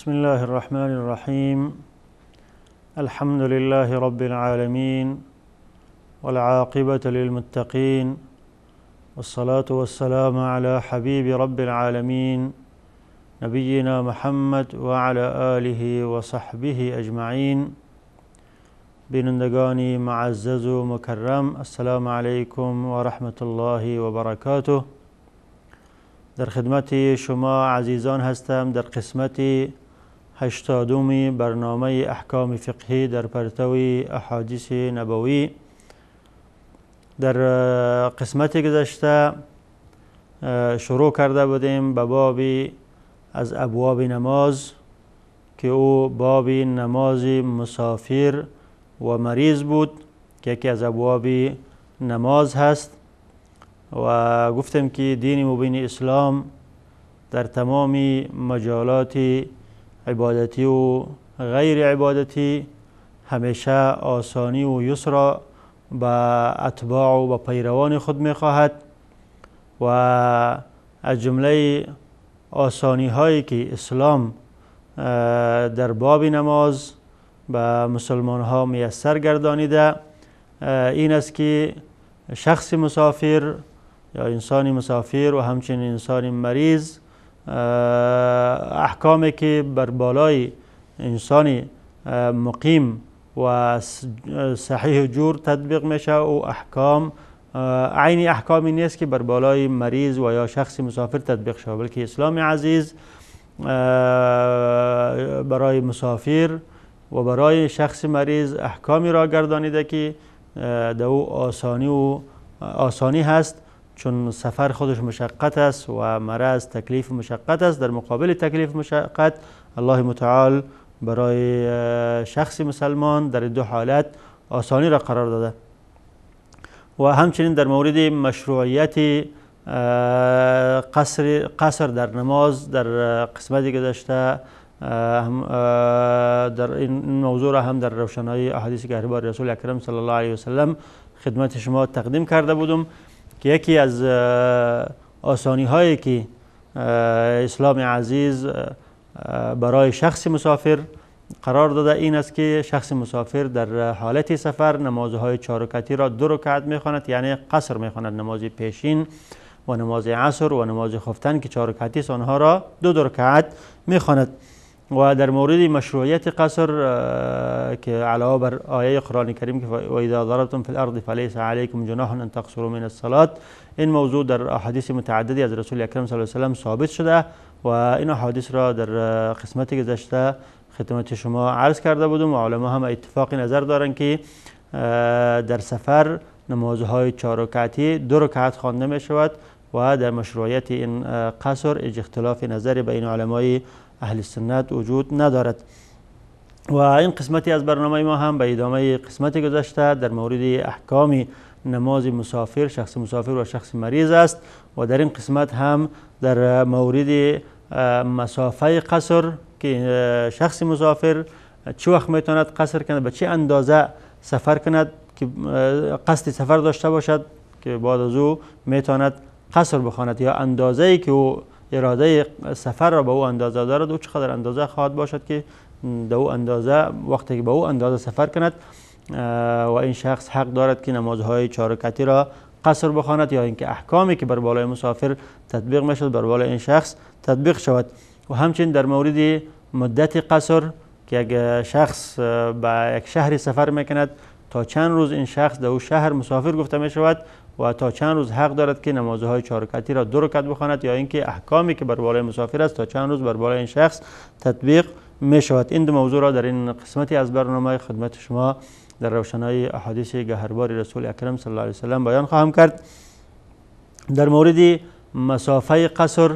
بسم الله الرحمن الرحيم. الحمد لله رب العالمين، والعاقبة للمتقين، والصلاة والسلام على حبيب رب العالمين نبينا محمد وعلى آله وصحبه اجمعین. بینندگان معزز و مکرم، السلام علیکم و رحمت الله و برکاته. در خدمت شما عزیزان هستم در قسمت 80 برنامه احکام فقهی در پرتو احادیث نبوی. در قسمت گذشته شروع کرده بودیم به باب از ابواب نماز که او باب نماز مسافر و مریض بود که یکی از ابواب نماز هست و گفتم که دین مبین اسلام در تمام مجالات عبادتی و غیر عبادتی همیشه آسانی و یسر به اتباع و به پیروان خود میخواهد و از جمله آسانی هایی که اسلام در باب نماز به مسلمان ها میسر گردانیده این است که شخص مسافر یا انسان مسافر و همچنین انسان مریض احکامی که بر بالای انسان مقیم و صحیح جور تطبیق میشه و احکام عین احکامی نیست که بر بالای مریض و یا شخص مسافر تطبیق شود، بلکه اسلام عزیز برای مسافر و برای شخص مریض احکامی را گردانیده که در او آسانی و آسانی هست، چون سفر خودش مشقت است و مرض تکلیف مشقت است. در مقابل تکلیف مشقت الله متعال برای شخص مسلمان در دو حالت آسانی را قرار داده. و همچنین در مورد مشروعیت قصر در نماز در قسمت گذشته در این موضوع را هم در روشنایی احادیث گهربار رسول اکرم صلی الله علیه وسلم خدمت شما تقدیم کرده بودم که یکی از آسانی هایی که اسلام عزیز برای شخص مسافر قرار داده این است که شخص مسافر در حالت سفر نمازهای 4 رکعتی را 2 رکعت میخواند، یعنی قصر میخواند. نماز پیشین و نماز عصر و نماز خفتن که 4 رکعتی است آنها را 2 رکعت میخواند. و در مورد مشروعیت قصر که علاوه بر آیه قرآن کریم که و اذا ضربتم فی الارض فلیس علیکم جناح ان تقصروا من الصلاة، این موضوع در احادیث متعددی از رسول اکرم صلی الله علیه و سلم ثابت شده و این احادیث را در قسمت گذشته خدمت شما عرض کرده بودم و علما هم اتفاق نظر دارند که در سفر نمازهای 4 رکعتی 2 رکعت خوانده می شود و در مشروعیت این قصر اختلاف نظر بین علمای اهل سنت وجود ندارد. و این قسمتی از برنامه ما هم به ادامه قسمت گذشته در مورد احکام نماز مسافر، شخص مسافر و شخص مریض است و در این قسمت هم در مورد مسافه قصر که شخص مسافر چه وقت میتواند قصر کند، به چه اندازه سفر کند که قصد سفر داشته باشد که بعد از او میتواند قصر بخواند، یا اندازه ای که او اراده سفر را به او اندازه دارد او چقدر اندازه خواهد باشد که به او اندازه وقتی که به او اندازه سفر کند و این شخص حق دارد که نمازهای 4 رکعتی را قصر بخواند یا اینکه احکامی که بر بالای مسافر تطبیق میشد بر بالای این شخص تطبیق شود. و همچنین در مورد مدت قصر که یک شخص به یک شهر سفر میکند تا چند روز این شخص در او شهر مسافر گفته می شود و تا چند روز حق دارد که نمازهای 4 رکعتی را 2 رکعت بخواند یا اینکه احکامی که بر بالای مسافر است تا چند روز بر بالای این شخص تطبیق می شود. این دو موضوع را در این قسمتی از برنامه خدمت شما در روشنای احادیث گهربار رسول اکرم صلی الله علیه وسلم بیان خواهم کرد. در مورد مسافه قصر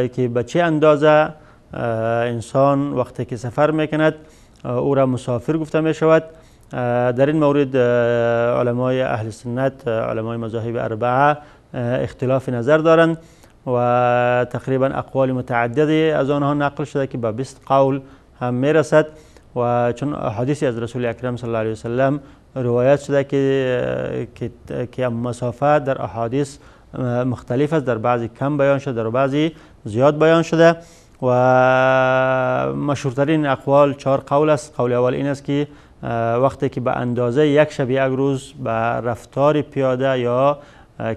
که به چه اندازه انسان وقتی که سفر میکند او را مسافر گفته می شود، در این مورد علمای اهل سنت، علمای مذاهب اربعه اختلاف نظر دارند و تقریبا اقوال متعددی از آنها نقل شده که به 20 قول هم میرسد. و چون حدیثی از رسول اکرم صلی الله علیه وسلم روایت شده که مسافه در احادیث مختلف است، در بعضی کم بیان شده، در بعضی زیاد بیان شده. و مشهورترین اقوال 4 قول است. قول اول این است که وقتی که به اندازه یک شب یک روز به رفتار پیاده یا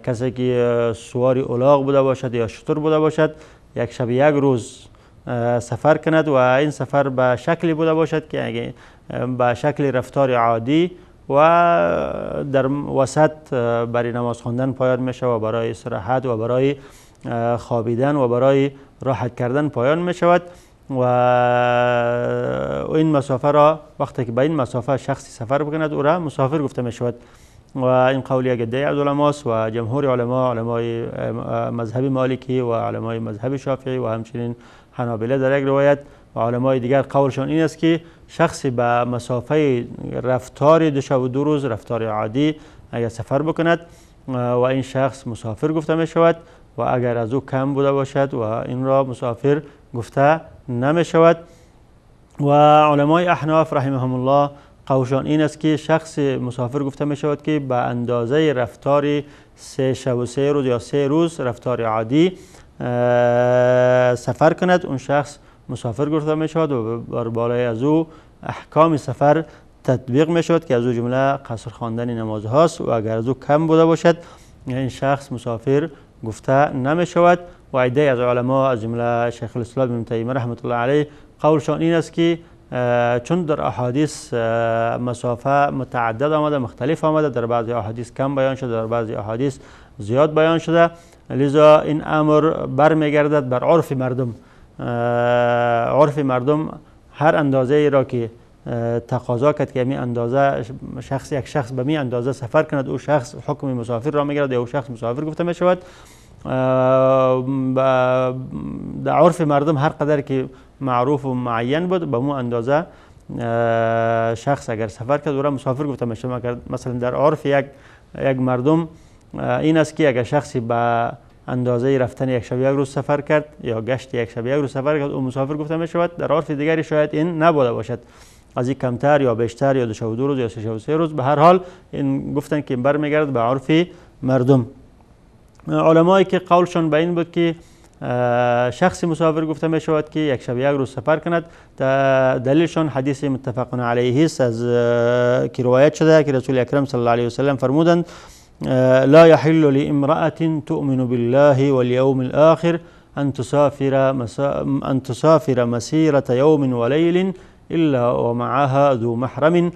کسی که سوار الاغ بوده باشد یا شتر بوده باشد یک شب یک روز سفر کند و این سفر به شکلی بوده باشد که به شکل رفتار عادی و در وسط برای نماز خواندن پایان می شود و برای استراحت و برای خوابیدن و برای راحت کردن پایان می شود و این مسافه را وقتی که به این مسافه شخصی سفر بکند او را مسافر گفته می شود. و این قول یک عده از علماست و جمهور علما، علمای مذهب مالکی و علمای مذهب شافعی و همچنین حنابله در یک روایت و علمای دیگر قولشان این است که شخصی به مسافه رفتار 2 شب و 2 روز رفتار عادی اگر سفر بکند و این شخص مسافر گفته می شود و اگر از او کم بوده باشد و این را مسافر گفته نمی شود. و علمای احناف رحمهم الله قولشان این است که شخص مسافر گفته می شود که به اندازه رفتار 3 شب و 3 روز یا 3 روز رفتار عادی سفر کند اون شخص مسافر گفته می شود و بر بالای از او احکام سفر تطبیق می شود که از او جمله قصر خواندن نماز هاست و اگر از او کم بوده باشد این شخص مسافر گفته نمی شود. و عده از علما از جمله شیخ الاسلام ابن تیمیه رحمت الله علیه قولشان این است که چون در احادیث مسافه متعدد آمده، مختلف آمده، در بعضی احادیث کم بیان شده، در بعضی احادیث زیاد بیان شده، لذا این امر برمیگردد بر عرف مردم. عرف مردم هر اندازه ای را که تقاضا کرد که می اندازه شخص یک شخص به می اندازه سفر کند او شخص حکم مسافر را میگیرد یا او شخص مسافر گفته می شود. در عرف مردم هر قدر که معروف و معین بود به مو اندازه شخص اگر سفر کرد او را مسافر گفته می شود. مثلا در عرف یک مردم این است که اگر شخصی به اندازه رفتن یک شب یک روز سفر کرد یا گشت یک شب یک روز سفر کرد او مسافر گفته می شود. در عرف دیگری شاید این نبوده باشد، از این کمتر یا بیشتر یا 2 شب و 2 روز یا 3 شب و 3 روز. به هر حال این گفتن که برمیگرد به عرف مردم. علمایی که قولشان به این بود که شخص مسافر گفته می شود که یک شب یک روز سفر کند، دلیلشان حدیث متفق علیه است از که روایت شده که رسول اکرم صلی الله علیه وسلم فرمودند لا يحل لامرأة تؤمن بالله واليوم الآخر أن تسافر مسيرة يوم وليل إلا ومعها ذو محرم.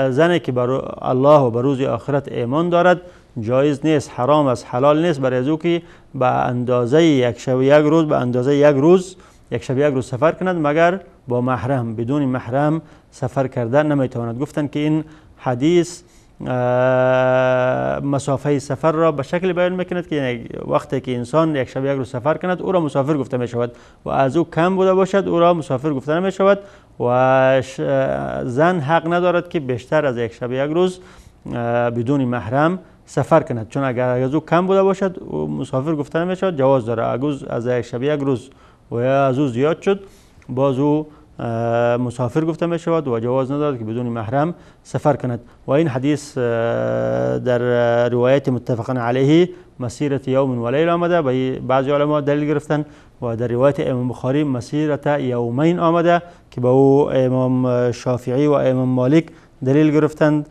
زنی که بر الله و بر روز آخرت ایمان دارد جایز نیست، حرام است، حلال نیست برای از او که به اندازه یک شب یک روز به اندازه یک روز یک شب یک روز سفر کند مگر با محرم، بدون محرم سفر کردن نمیتواند. گفتند که این حدیث مسافه سفر را به شکل بیان میکند که وقتی که انسان یک شب یک روز سفر کند او را مسافر گفته می شود و از او کم بوده باشد او را مسافر گفته نمی شود و زن حق ندارد که بیشتر از یک شب یک روز بدون محرم سفر کند، چون اگر از او کم بوده باشد او مسافر گفته نمی شود، جواز داره. اگر از یک شب یک روز و یا از او زیاد شد باز او مسافر گفته می شود و جواز ندارد که بدون محرم سفر کند. و این حدیث در روایت متفق علیه مسیرة یوم و لیل آمده، به بعضی علما دلیل گرفتن و در روایت امام بخاری مسیرة یومین آمده که به او امام شافعی و امام مالک دلیل گرفتند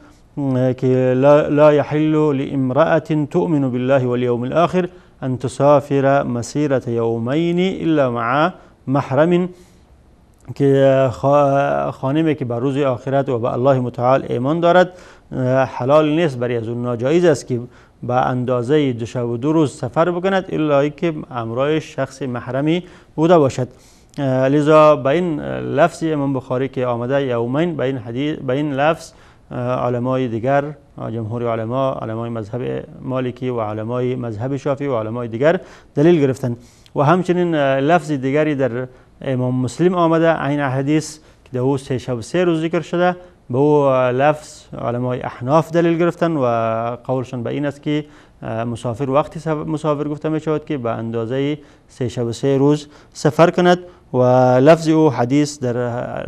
که لا يحل لامرأة تؤمن بالله واليوم الآخر أن تسافر مسيرة يومين إلا مع محرم، که خانمی که بر روز آخرت و به الله متعال ایمان دارد حلال نیست برای از اون، ناجایز است که به اندازه 2 شب و 2 روز سفر بکند الا که همراه شخص محرمی بوده باشد. لذا به این لفظ امام بخاری که آمده یومین، به این حدیث، به این لفظ علمای دیگر، جمهور علما، علمای مذهب مالکی و علمای مذهب شافعی و علمای دیگر دلیل گرفتند. و همچنین لفظ دیگری در امام مسلم آمده، عین حدیث که در او 3 شب و 3 روز ذکر شده، به او لفظ علمای احناف دلیل گرفتن و قولشان به این است که مسافر وقتی مسافر گفته می شود که به اندازه 3 شب و 3 روز سفر کند. و لفظ او حدیث در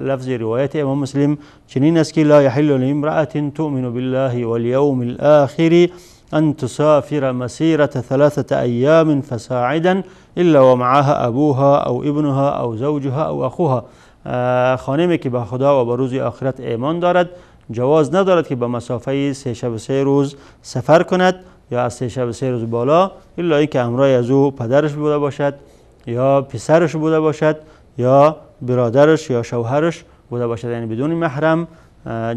لفظ روایت امام مسلم چنین است که لا يحل لامرأة تؤمن بالله واليوم الآخر أن تسافر مسيرة 3 أيام فصاعدا إلا ومعها أبوها أو ابنها أو زوجها أو أخوها. خانمی که به خدا و به روز آخرت ایمان دارد جواز ندارد که به مسافه 3 شب و 3 روز سفر کند یا از 3 شب و 3 روز بالا، الا اینکه همراه از او پدرش بوده باشد یا پسرش بوده باشد یا برادرش یا شوهرش بوده باشد. یعنی بدون محرم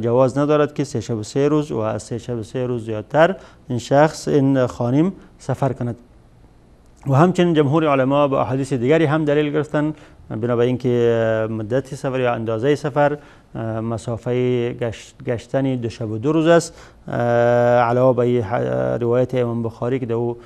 جواز ندارد که 3 شب و 3 روز و از 3 شب و 3 روز زیادتر این شخص، این خانم سفر کند. و همچنین جمهور علما با احادیث دیگری هم دلیل گرفتن، بنابر اینکه مدت سفر یا اندازه سفر مسافه گشتن 2 شب و 2 روز است، علاوه بر روایت امام بخاری که در او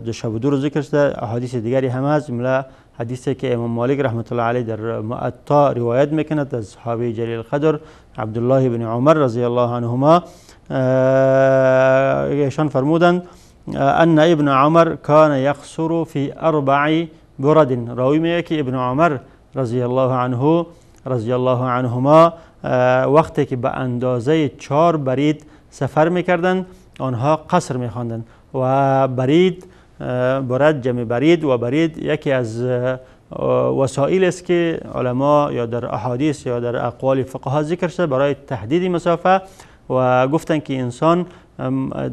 2 شب و 2 روز ذکر شده، احادیث دیگری هم هست، جمله حدیثی که امام مالک رحمت الله علیه در مؤطا روایت میکند از صحابی جلیل القدر عبدالله بن عمر رضی الله عنهما، ایشان فرمودند ان ابن عمر کان یقصر فی 4 برد. راوی میگه که ابن عمر رضی الله عنه رضی الله عنهما وقتی که به اندازه 4 برید سفر میکردند آنها قصر میخواندند و برید، برد جمع برید، و برید یکی از وسایل است که علما یا در احادیث یا در اقوال فقها ذکر شده برای تحدید مسافه، و گفتند که انسان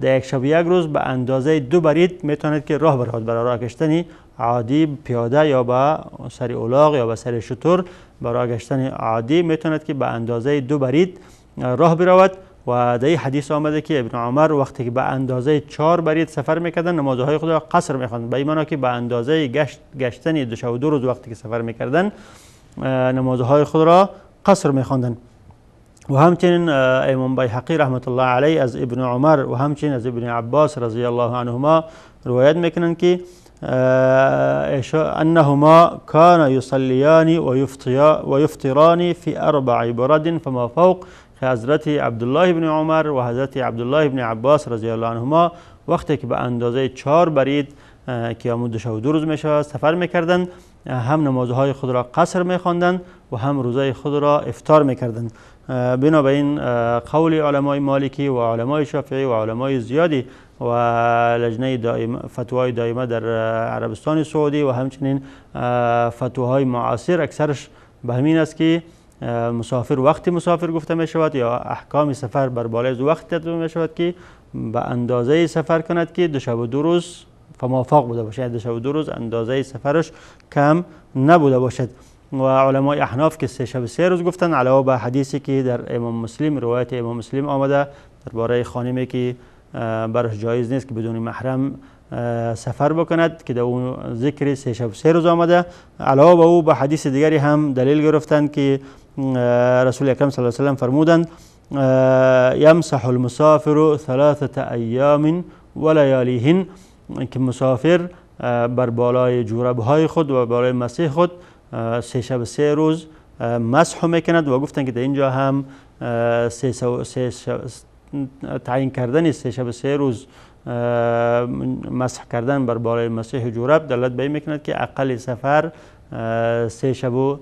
در 1 شب و 1 روز به اندازه 2 برید میتواند که راه برود، برای راه گشتن عادی پیاده یا با سر الاغ یا با سر شتر، برای گشتن عادی میتواند که به اندازه 2 برید راه برود. و در این حدیث آمده که ابن عمر وقتی که به اندازه 4 برید سفر میکردن نمازهای خود را قصر میخواندند، به این معنا که به اندازه گشتن 2 شب و 2 روز وقتی که سفر میکردن نمازهای خود را قصر میخواندند. و همچنین امام بیهقی رحمت الله علیه از ابن عمر و همچنین از ابن عباس رضی الله عنهما روایت میکنند که انهما کان یصلیان و یفطران فی 4 برد فما فوق. حضرت عبدالله بن عمر و حضرت عبدالله بن عباس رضی الله عنهما وقتی که به اندازه 4 برید که همون 2 شب و 2 روز میشود سفر میکردند، هم نمازهای خود را قصر میخواندند و هم روزه خود را افطار میکردند. بنابراین قول علمای مالکی و علمای شافعی و علمای زیادی و لجنه دائم فتوای دائمه در عربستان سعودی و همچنین فتواهای معاصر اکثرش به همین است که مسافر وقتی مسافر گفته می شود یا احکام سفر بر بالای از وقت تطبیق می شود که به اندازه سفر کند که 2 شب و 2 روز فما فوق بوده باشد، 2 شب و 2 روز اندازه سفرش کم نبوده باشد. و علمای احناف که 3 شب و 3 روز گفتن، علاوه بر حدیثی که در امام مسلم روایت امام مسلم آمده درباره خانمی که برش جایز نیست که بدون محرم سفر بکند که در اون ذکر 3 شب و 3 روز آمده، علاوه بر او به حدیث دیگری هم دلیل گرفتند که رسول اکرم صلی الله علیه و سلم فرمودند یمسح المسافر 3 ایام و لیالیهن، که مسافر بر بالای جوربهای خود و بالای مسیح خود 3 شب و 3 روز مسح میکند. و گفتند که در اینجا هم تعیین کردن 3 شب و 3 روز مسح کردن بر بالای مسیح جورب دلالت به این میکند که اقل سفر 3 شب و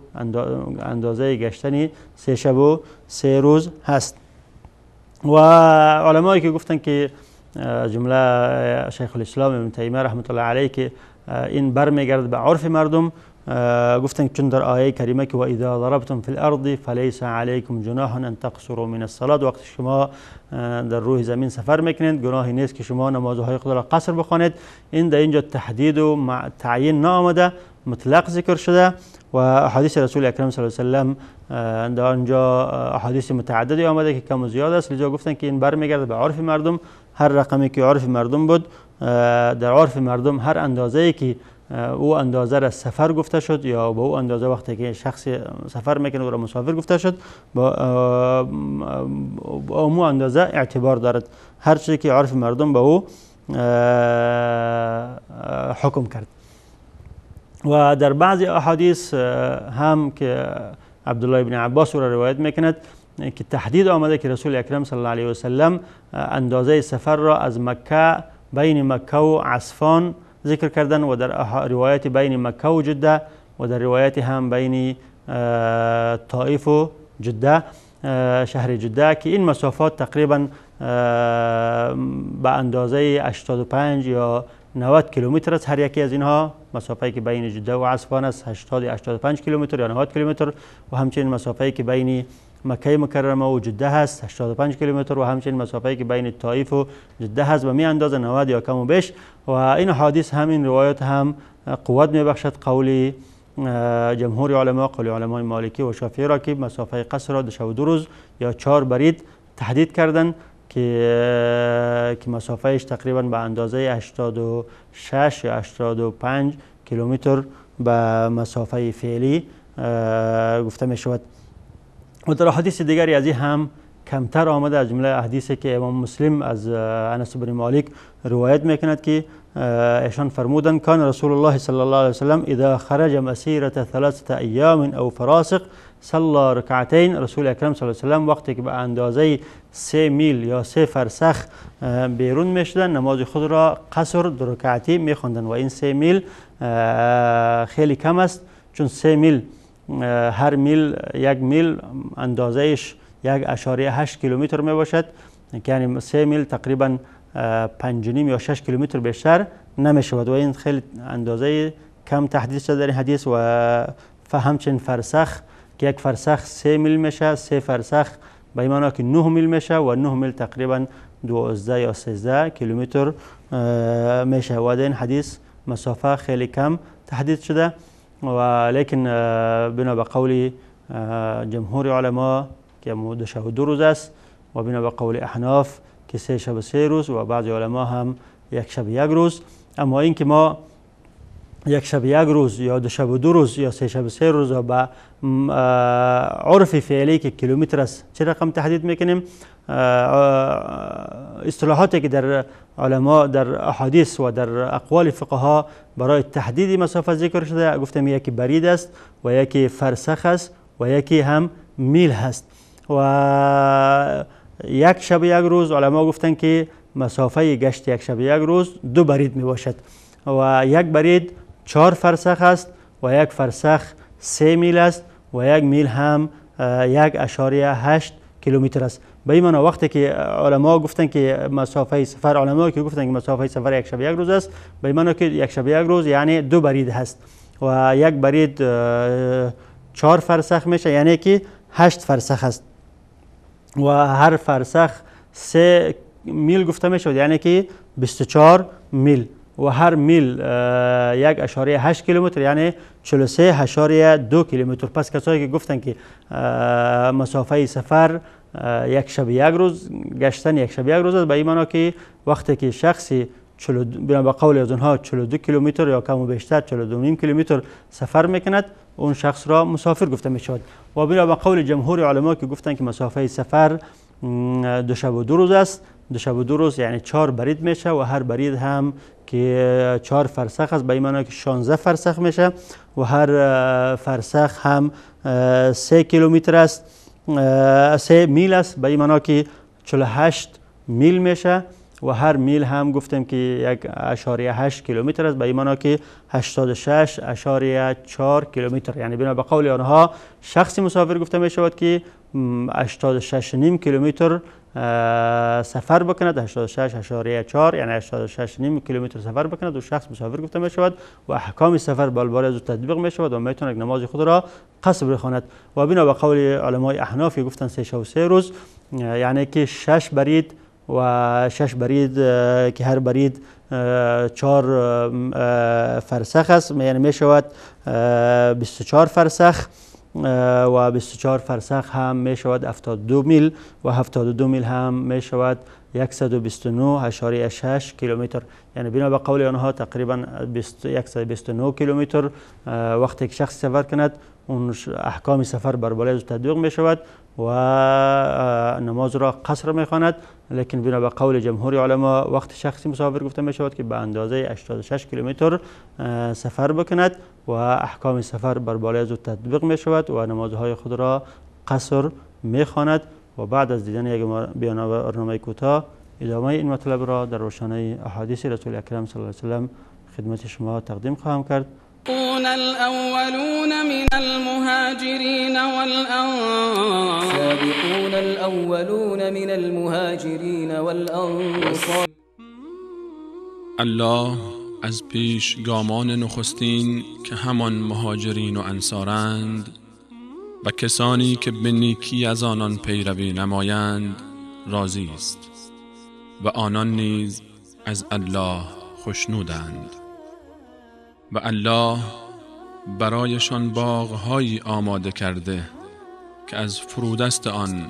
اندازه گشتنی 3 شب و 3 روز هست. و علمایی که گفتن که جمله شیخ الاسلام ابن تیمیه رحمت الله علیه که این برمیگرد به عرف مردم، گفتن چون در آیه کریمه که و اذا ضربتم فی الارض فلیس علیکم جناح ان تقصروا من الصلاه، وقتی شما در روی زمین سفر میکنید گناهی نیست که شما نمازهای خود را قصر بخوانید. این در اینجا تحدید و تعیین نآمده، مطلق ذکر شده. و احادیث رسول اکرم صلی الله علیه و سلم در آنجا احادیث متعددی آمده که کم و زیاد است، لذا گفتن که این برمیگرده به عرف مردم، هر رقمی که عرف مردم بود در عرف مردم هر اندازه‌ای که او اندازه را سفر گفته شد یا به او اندازه وقتی که شخص سفر میکنه او را مسافر گفته شد، با او اندازه اعتبار دارد، هر چیزی که عرف مردم به او حکم کرد. و در بعضی احادیث هم که عبدالله بن عباس را روایت میکند که تحدید آمده که رسول اکرم صلی الله علیه و سلم اندازه سفر را از مکه بین مکه و عسفان ذکر کردن و در روایت بین مکه و جده و در روایت هم بین طائف و جده، شهر جده، که این مسافات تقریبا به اندازه 85 یا 90 کیلومتر است. هر یکی از اینها مسافه‌ای که بین جده و عصفان است 80 یا 85 کیلومتر یا 90 کیلومتر، و همچنین مسافه‌ای که بین مکه مکرمه و جده هست 85 کیلومتر، و همچنین مسافه‌ای که بین طائف و جده هست به می اندازه 90 یا کم و بیش. و این حدیث هم این روایت هم قوت میبخشد قول جمهور علما، قول علمای مالکی و شافعی را که مسافه قصر را 2 شب و 2 روز یا 4 برید تحدید کردن که مسافهش تقریبا به اندازه 86 یا 85 کیلومتر به مسافه فعلی گفته می شود. و در حدیث دیگری از این هم کمتر آمده، از جمله حدیثی که امام مسلم از انس بن مالک روایت میکند که ایشان فرمودند کان رسول الله صلی الله علیه وسلم اذا خرج مسیرة 3 ایام او فراسق صلى رکعتین. رسول اکرم صلی الله علیه وسلم وقتی که به اندازه 3 میل یا 3 فرسخ بیرون میشدن نماز خود را قصر 2 رکعتی میخواندند و این 3 میل خیلی کم است، چون 3 میل هر میل 1 میل اندازهش 1.8 کیلومتر می باشد، یعنی 3 میل تقریبا 5.5 یا 6 کیلومتر بیشتر نمی شود و این خیلی اندازه کم تحدید شده در این حدیث. و همچنین فرسخ که 1 فرسخ 3 میل میشه، 3 فرسخ به این معنا که 9 میل میشه و 9 میل تقریبا 12 یا 13 کیلومتر میشه و در این حدیث مسافه خیلی کم تحدید شده. ولیکن بنا به قول جمهور علما که 2 شب و 2 روز است و بنا به قول احناف که 3 شب و 3 روز و بعضی علما هم 1 شب 1 روز. اما اینکه ما 1 شب 1 روز یا 2 شب و 2 روز یا 3 شب و 3 روز با عرف فعلی که کیلومتر است چه رقم تحدید میکنیم، اصطلاحاتی که در علما در احادیث و در اقوال فقها برای تحدید مسافه ذکر شده، گفتم یکی برید است و یکی فرسخ است و یکی هم میل هست. و 1 شب 1 روز علما گفتن که مسافه گشت 1 شب 1 روز 2 برید می باشد و 1 برید 4 فرسخ است و 1 فرسخ 3 میل است و 1 میل هم 1.8 کیلومتر است. به این معنا وقتی که علما گفتن که مسافه سفر، علما که گفتن که مسافه سفر 1 شب 1 روز است، به این معنا که 1 شب 1 روز یعنی 2 برید هست و 1 برید 4 فرسخ میشه، یعنی که 8 فرسخ است و هر فرسخ 3 میل گفته میشود، یعنی که 24 میل و هر میل 1.8 کیلومتر یعنی 43.2 کیلومتر. پس کسایی که گفتن که مسافه سفر 1 شب 1 روز گشتن 1 شب 1 روز است، به این معنا که وقتی که شخصی به قول از اونها 42 کیلومتر یا کم و بیشتر 42.5 کیلومتر سفر میکند، اون شخص را مسافر گفته میشود. و بنا به قول جمهور علما که گفتن که مسافه سفر 2 شب و 2 روز است، 2 شب و 2 روز یعنی 4 برید میشه و هر برید هم که 4 فرسخ است، به این معنا که 16 فرسخ میشه و هر فرسخ هم 3 کیلومتر است، 3 میل است، به این معنا که 48 میل میشه و هر میل هم گفتیم که 1.8 کیلومتر است، به این معنا که 86.4 کیلومتر. یعنی بنا به قول آنها شخص مسافر گفته می شود که 86.5 کیلومتر سفر بکند، 86.4 یعنی 86.5 کیلومتر سفر بکند و شخص مسافر گفته می شود و احکام سفر بالباره از او تطبیق می شود و می تواند نماز خود را قصر بخواند. و بنا به قول علمای احناف که گفتن 3 شب و 3 روز، یعنی که 6 برید و 6 برید که هر برید 4 فرسخ است، یعنی می شود 24 فرسخ و 24 فرسخ هم می شود 72 میل و 72 میل هم می شود 129.6 کیلومتر. یعنی بنا به قول آنها تقریبا 129 کیلومتر وقتی که شخص سفر کند اون احکام سفر بر بالای او تطبیق می شود و نماز را قصر می خواند. لیکن بنا به قول جمهور علما وقت شخصی مسافر گفته می شود که به اندازه 86 کیلومتر سفر بکند و احکام سفر بر بالای او تطبیق می شود و نمازهای خود را قصر می خواند. و بعد از دیدن یک برنامه کوتاه ادامه این مطلب را در روشنای احادیث رسول اکرم صلی الله علیه و سلم خدمت شما تقدیم خواهم کرد. الأولون من المهاجرين والأنصار السابقون الأولون من المهاجرين والأنصار. الله از پیش گامان نخستین که همان مهاجرین و انصارند و کسانی که به نیکی از آنان پیروی نمایند راضی است و آنان نیز از الله خوشنودند و الله برایشان باغ‌هایی آماده کرده که از فرودست آن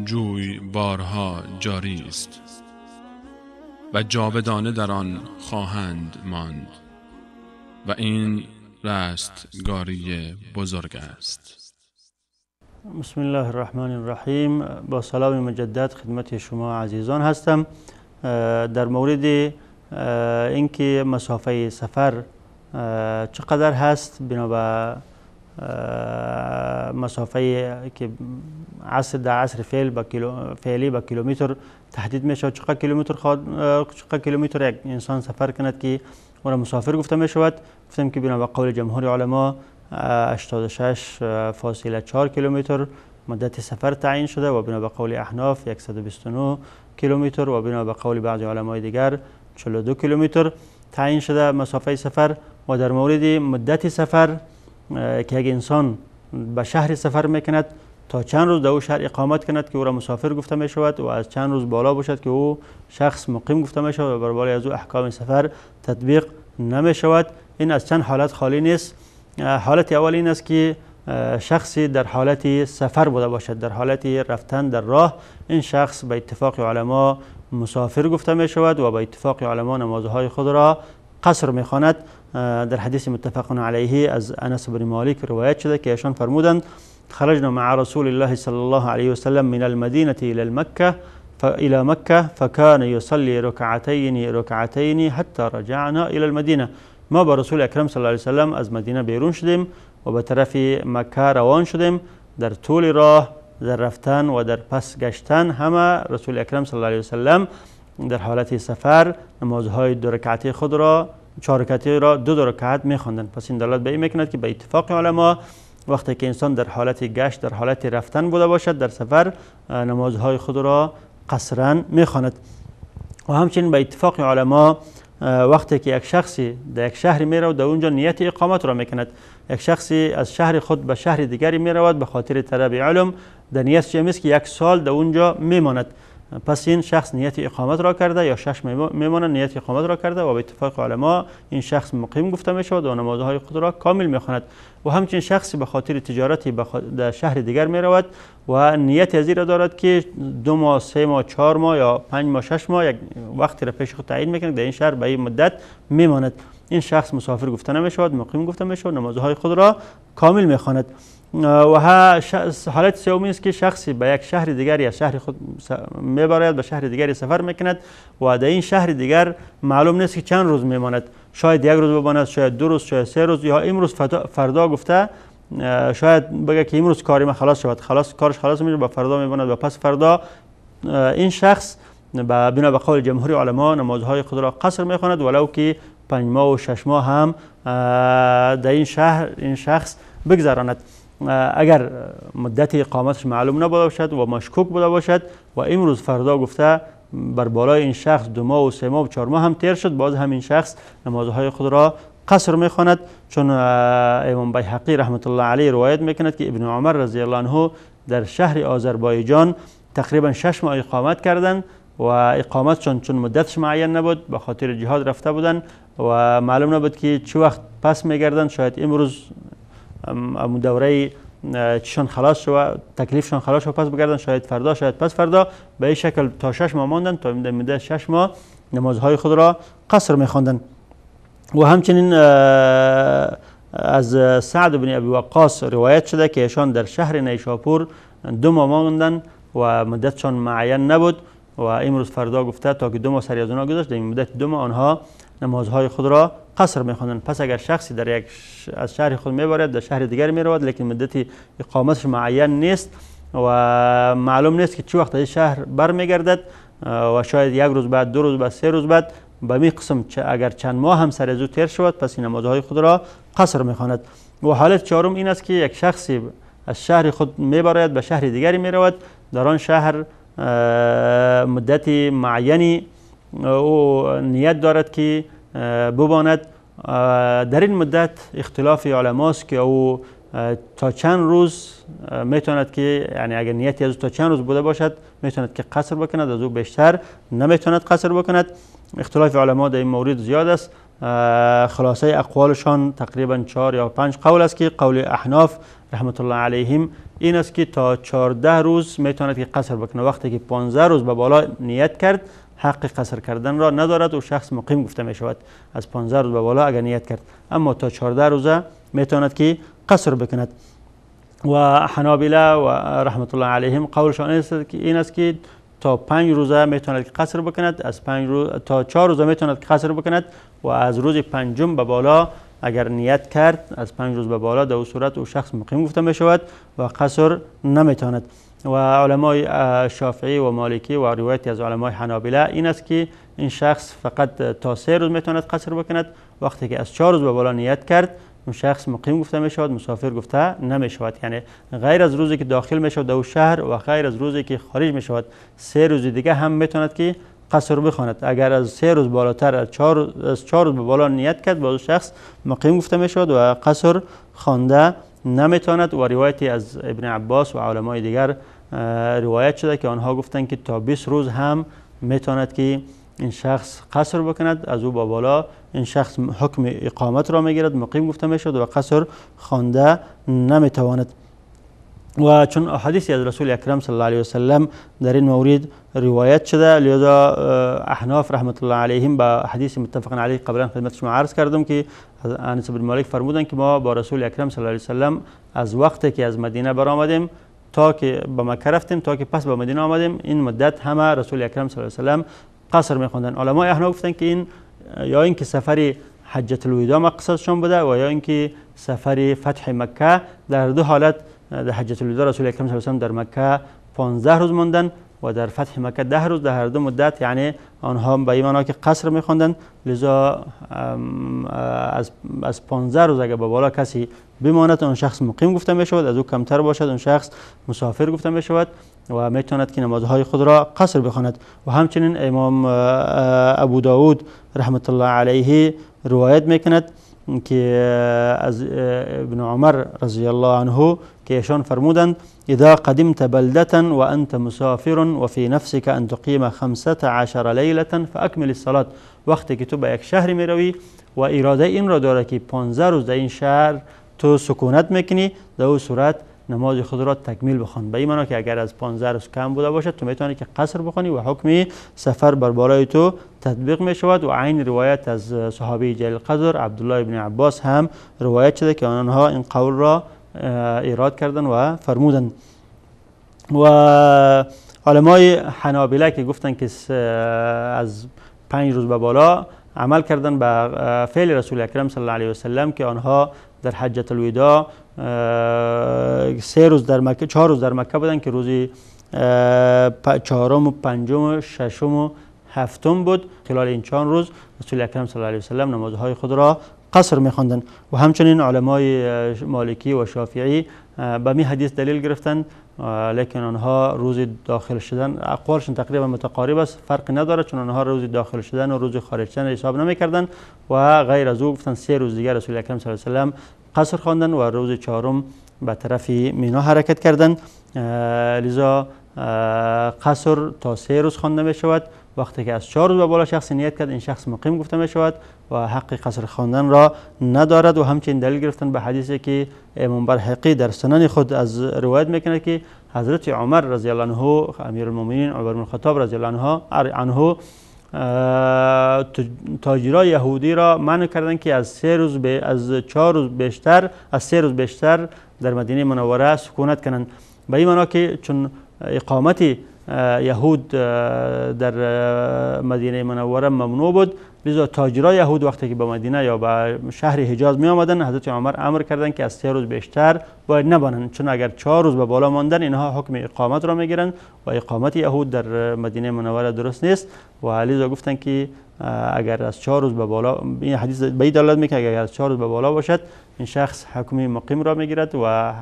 جوی بارها جاری است و جاودانه در آن خواهند ماند و این رستگاری بزرگ است. بسم الله الرحمن الرحیم. با سلام مجدد خدمت شما عزیزان هستم. در مورد اینکه مسافه سفر چقدر هست، بنا به مسافه که عصر در عصر فعل با فعلی با کیلومتر تحدید می شود، چقدر کیلومتر چقدر کیلومتر یک انسان سفر کند که او را مسافر گفته می شود. گفتیم که بنا به قول جمهور علما 86.4 کیلومتر مدت سفر تعیین شده و بنا به قول احناف 129 کیلومتر و بنا به قول بعضی علمای دیگر 42 کیلومتر تعیین شده مسافه سفر. و در مورد مدت سفر که یک انسان به شهر سفر میکند تا چند روز در او شهر اقامت کند که او را مسافر گفته می شود و از چند روز بالا باشد که او شخص مقیم گفته می شود و بر بالای از او احکام سفر تطبیق نمی شود. این از چند حالت خالی نیست. حالت اول این است که شخصی در حالت سفر بوده باشد، در حالت رفتن در راه، این شخص به اتفاق علما مسافر گفته می شود و به اتفاق علما نمازهای خود را قصر می خواند. در حدیث متفق علیه از انس بن مالک روایت شده که ایشان فرمودند خرجنا مع رسول الله صلی الله علیه وسلم من المدینة الى مکه فكان يصلي ركعتين ركعتين حتى رجعنا الى المدینه. ما با رسول اکرم صلی الله علیه وسلم از مدینه بیرون شدیم و به طرف مکه روان شدیم. در طول راه، در رفتن و در پس گشتن، همه رسول اکرم صلی الله علیه وسلم در حالت سفر نمازهای دو رکعتی خود را، چهار رکعتی را دو رکعت می‌خواندند. پس این دلالت به این میکند که به اتفاق علما وقتی که انسان در حالت گشت، در حالت رفتن بوده باشد در سفر، نمازهای خود را قصرا میخواند. و همچنین به اتفاق علما وقتی که یک شخصی در یک شهر میرود در اونجا نیت اقامت را میکند، یک شخصی از شهر خود به شهر دیگری میرود به خاطر طلب علم، در نیت چه است که یک سال در اونجا میماند. پس این شخص نیت اقامت را کرده یا شش میماند نیت اقامت را کرده و به اتفاق علما این شخص مقیم گفته می شود و نمازهای خود را کامل میخواند. و همچنین شخصی به خاطر تجارتی در شهر دیگر می رود و نیت از این را دارد که 2 ماه، 3 ماه، 4 ماه یا 5 ماه، 6 ماه یک وقتی را پیش خود تعیین میکند در این شهر به این مدت میماند. این شخص مسافر گفته نمی شود، مقیم گفته می شود، نمازهای خود را کامل میخواند. و حالت سومی است که شخصی به یک شهر دیگری از شهر خود میبرد، به شهر دیگری سفر میکند و در این شهر دیگر معلوم نیست که چند روز میماند، شاید یک روز بماند، شاید 2 روز، شاید 3 روز، یا امروز فردا گفته شاید بگه که امروز کاری ما خلاص شود، خلاص کارش خلاص میشه، با فردا میماند و پس فردا. این شخص بنا به قول جمهور علما نمازهای خود را قصر میخواند ولو که 5 ماه و 6 ماه هم در این شهر این شخص بگذراند. اگر مدت اقامتش معلوم نبوده باشد و مشکوک بوده باشد و امروز فردا گفته بر بالای این شخص 2 ماه و 3 ماه و 4 ماه هم تیر شد، باز هم این شخص نمازهای خود را قصر میخواند. چون امام بیهقی رحمت الله علیه روایت میکند که ابن عمر رضی الله عنه در شهر آذربایجان تقریبا 6 ماه اقامت کردند و اقامتشون چون مدتش معین نبود، به خاطر جهاد رفته بودند و معلوم نبود که چه وقت پس میگردند، شاید امروز دوره چشان خلاص شو، تکلیفشان خلاص شو پس بگردن، شاید فردا، شاید پس فردا. به این شکل تا 6 ماه ماندن، تا مدت 6 ماه نمازهای خود را قصر میخواندن. و همچنین از سعد بن ابی وقاص روایت شده که ایشان در شهر نیشاپور 2 ماه ماندن و مدتشان معین نبود و امروز فردا گفته تا که 2 ماه سری از آنها گذشت، در این مدت 2 ماه آنها نمازهای خود را قصر میخوانند. پس اگر شخصی در یک از شهر خود میبرد در شهر دیگر میرود لیکن مدت اقامتش معین نیست و معلوم نیست که چه وقت از شهر برمیگردد و شاید 1 روز بعد، 2 روز بعد، 3 روز بعد، به می قسم اگر چند ماه هم سر از او تیر شود پس این نمازهای خود را قصر میخواند. و حالت چهارم این است که یک شخصی از شهر خود میبراید به شهر دیگری میرود، در آن شهر مدت معینی او نیت دارد که بباند. در این مدت اختلاف علماست که او تا چند روز میتواند که یعنی اگر نیتی از او تا چند روز بوده باشد میتواند که قصر بکند، از او بیشتر نمیتواند قصر بکند. اختلاف علما در این مورد زیاد است. خلاصه اقوالشان تقریبا 4 یا 5 قول است که قول احناف رحمت الله علیهم این است که تا 14 روز میتواند که قصر بکنه. وقتی که 15 روز به بالا نیت کرد حق قصر کردن را ندارد و شخص مقیم گفته می شود از 15 روز به بالا اگر نیت کرد، اما تا 14 روزه میتواند که قصر بکند. و حنابله و رحمت الله علیهم قولشان این است که تا 5 روزه میتواند که قصر بکند، از 5 روز تا 4 روزه میتواند که قصر بکند و از روز پنجم به بالا اگر نیت کرد از 5 روز به بالا در صورت او شخص مقیم گفته می شود و قصر نمیتواند. و علمای شافعی و مالکی و روایتی از علمای حنابله این است که این شخص فقط تا 3 روز میتواند قصر بکند. وقتی که از 4 روز به بالا نیت کرد اون شخص مقیم گفته می شود، مسافر گفته نمی شود. یعنی غیر از روزی که داخل می شود در شهر و غیر از روزی که خارج می شود 3 روز دیگه هم میتواند که قصر بخواند. اگر از 3 روز بالاتر از 4 روز به بالا نیت کرد باز شخص مقیم گفته می شود و قصر خوانده نمیتواند. و روایتی از ابن عباس و علمای دیگر روایت شده که آنها گفتند که تا 20 روز هم میتواند که این شخص قصر بکند، از او با بالا این شخص حکم اقامت را میگیرد، مقیم گفته میشود و قصر خوانده نمیتواند. و چون احادیثی از رسول اکرم صلی الله علیه وسلم در این مورد روایت شده، لذا احناف رحمت الله علیهم با حدیث متفق علیه قبلا خدمت شما عرض کردم که انس بن مالک فرمودند که ما با رسول اکرم صلی الله علیه وسلم از وقتی که از مدینه برآمدیم تا که به مکه رفتیم تا که پس به مدینه آمدیم، این مدت همه رسول اکرم صلی الله علیه وسلم قصر میخوندن. علمای احناف گفتند که این یا اینکه سفر حجة الوداع مقصدشان بوده و یا اینکه سفر فتح مکه، در دو حالت در حجة الوداع رسول اکرم صلی الله علیه و در مکه 15 روز ماندن و در فتح مکه 10 روز. در هر دو مدت یعنی آنها به این معنا که قصر میخواندند. لذا از 15 روز اگر به بالا کسی بماند آن شخص مقیم گفته می شود، از او کمتر باشد آن شخص مسافر گفته می شود و میتواند که نمازهای خود را قصر بخواند. و همچنین امام ابو داود رحمت الله علیه روایت میکند که از ابن عمر رضی الله عنه که ایشان فرمودند اذا قدمت بلدة وانت مسافر وفي نفسك ان تقيم 15 ليلة فاكمل الصلاة. وقتی که تو به یک شهر میروی و اراده این را داره که 15 روز در این شهر تو سکونت میکنی، در او صورت نماز خود را تکمیل بخوان. به این معنا که اگر از 15 روز کم بوده باشد تو میتونی که قصر بخوانی و حکم سفر بر بالای تو تطبیق می شود. و عین روایت از صحابی جلیل قدر عبدالله ابن عباس هم روایت شده که آنها این قول را ایراد کردن و فرمودند. و علمای حنابله که گفتن که از 5 روز به بالا عمل کردن به فعل رسول اکرم صلی الله علیه و سلم که آنها در حجة الوداع 3 روز در مکه 4 روز در مکه بودن که روزی 4 و 5 و 6 و 7 بود. خلال این 4 روز رسول اکرم صلی الله علیه و سلم نمازهای خود را قصر می‌خواندند. و همچنین علمای مالکی و شافعی به می حدیث دلیل گرفتند، لیکن آنها روز داخل شدن اقوالشون تقریبا متقارب است، فرق نداره، چون آنها روز داخل شدن و روز خارج شدن حساب نمی‌کردند و غیر از او گفتند 3 روز دیگر رسول اکرم صلی الله علیه و سلم قصر خواندند و روز 4 به طرف مینا حرکت کردند. لذا قصر تا 3 روز خوانده می شود. وقتی که از 4 روز به بالا شخص نیت کرد این شخص مقیم گفته می شود و حق قصر خواندن را ندارد. و همچنین دلیل گرفتن به حدیثی که امام برحقی در سنن خود از روایت میکنه که حضرت عمر رضی الله عنه امیرالمومنین عمر بن الخطاب رضی الله عنه تاجرای یهودی را منع کردند که از 3 روز از 4 روز بیشتر از 3 روز بیشتر در مدینه منوره سکونت کنند. به این معنا که چون اقامت یهود در مدینه منوره ممنوع بود، لذا تاجرای یهود وقتی که به مدینه یا به شهر حجاز می آمدن، حضرت عمر امر کردند که از 3 روز بیشتر باید نبانند، چون اگر 4 روز به بالا ماندن اینها حکم اقامت را میگیرند و اقامت یهود در مدینه منوره درست نیست. و لذا گفتند که اگر از 4 روز به بالا، این حدیث به این دلالت میکنه اگر از 4 روز به بالا باشد این شخص حکم مقیم را میگیرد و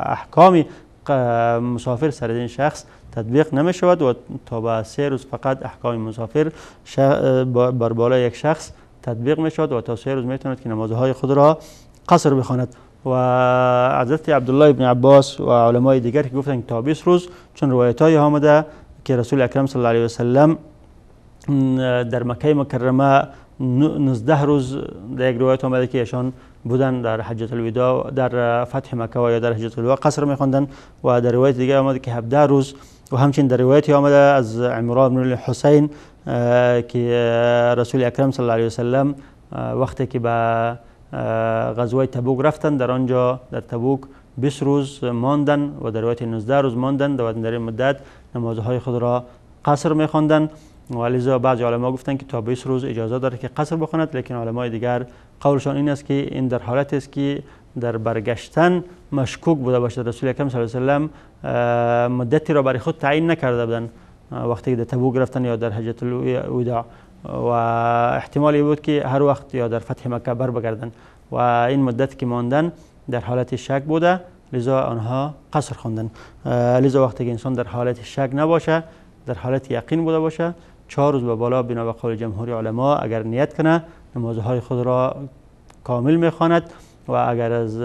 احکام مسافر سر این شخص تطبیق نمی شود و تا به 3 روز فقط احکام مسافر بر بالای یک شخص تطبیق می شود و تا 3 روز می تواند که نمازهای خود را قصر بخواند. و حضرت عبدالله ابن عباس و علمای دیگر که گفتند تا 20 روز، چون روایت های آمده که رسول اکرم صلی الله علیه وسلم در مکه مکرمه 19 روز در یک روایت آمده که ایشان بودن در حجة الوداع، در فتح مکه و یا در حجة الوداع قصر می‌خواندند، و در روایت دیگه آمده که 17 روز، و همچنین در روایتی آمده از عمران بن الحسین که رسول اکرم صلی الله علیه وسلم وقتی که به غزوه تبوک رفتن، در آنجا در تبوک 20 روز ماندن و در روایت 19 روز ماندن و در این مدت نمازهای خود را قصر می‌خواندند. و لذا بعضی علما گفتند که تا 20 روز اجازه داره که قصر بخواند، لیکن علمای دیگر قولشان این است که این در حالت است که در برگشتن مشکوک بوده باشد. رسول اکرم صلی الله علیه و سلم مدتی را برای خود تعیین نکرده بودند وقتی که در تبوک رفتن یا در حجة الوداع، و احتمالی بود که هر وقت یا در فتح مکه بر بگردن و این مدت که ماندن در حالت شک بوده، لذا آنها قصر خواندن. لذا وقتی که انسان در حالت شک نباشه، در حالت یقین بوده باشه، 4 روز به بالا بنا به قول جمهور علما اگر نیت کنه نمازهای خود را کامل میخواند، و اگر از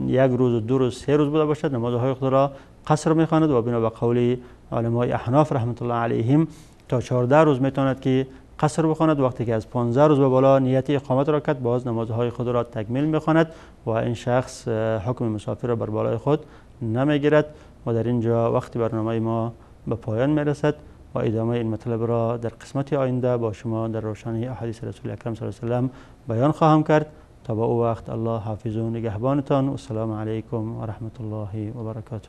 1 روز و 2 روز 3 روز بوده باشد نمازهای خود را قصر میخواند، و بنا به قول علمای احناف رحمت الله علیهم تا 14 روز میتواند که قصر بخواند. وقتی که از 15 روز به بالا نیت اقامت را کرد، باز نمازهای خود را تکمیل میخواند و این شخص حکم مسافر را بر بالای خود نمیگیرد. و در اینجا وقتی برنامه ما به پایان میرسد و ادامه این مطلب را در قسمت آینده با شما در روشنی احادیث رسول اکرم صلی الله علیه و سلم بیان خواهم کرد. تا با او وقت الله حافظ و نگهبانتان و السلام علیکم و رحمت الله و برکاته.